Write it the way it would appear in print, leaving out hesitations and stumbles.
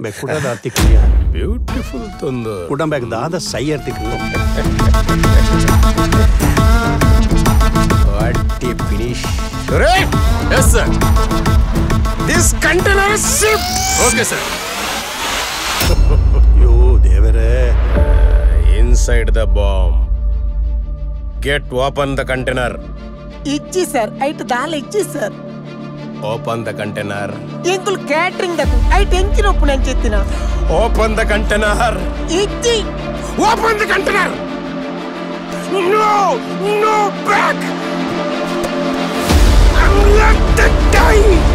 ಬೆಕ್ಕುಡದ ತಿಕ್ಕಿಯ beautiful tandoor. ಕುಟುಂಬಕ್ಕೆ ದಾದ ಸೈಯರ್ ತಿಕ್ಕು. What a finish. Yes sir. This container is shipped. Okay sir. ಅಯ್ಯೋ ದೇವರೇ. Inside the bomb. Get open the container. ಇಜ್ಜಿ sir, ಐಟ್ ದಾಲ ಇಜ್ಜಿ ಸರ್. Open the container. ಎಂಕುಲು ಕ್ಯಾಟ್ರಿಂಗ್ ದಕು ಐಟ್ ಎಂಚಿನ ಒಪ್ಪುನ ಅಂಚೆತ್ತಿನ. Open the container. ಇಜ್ಜಿ. Open the container. No, no, back. I'm let the die.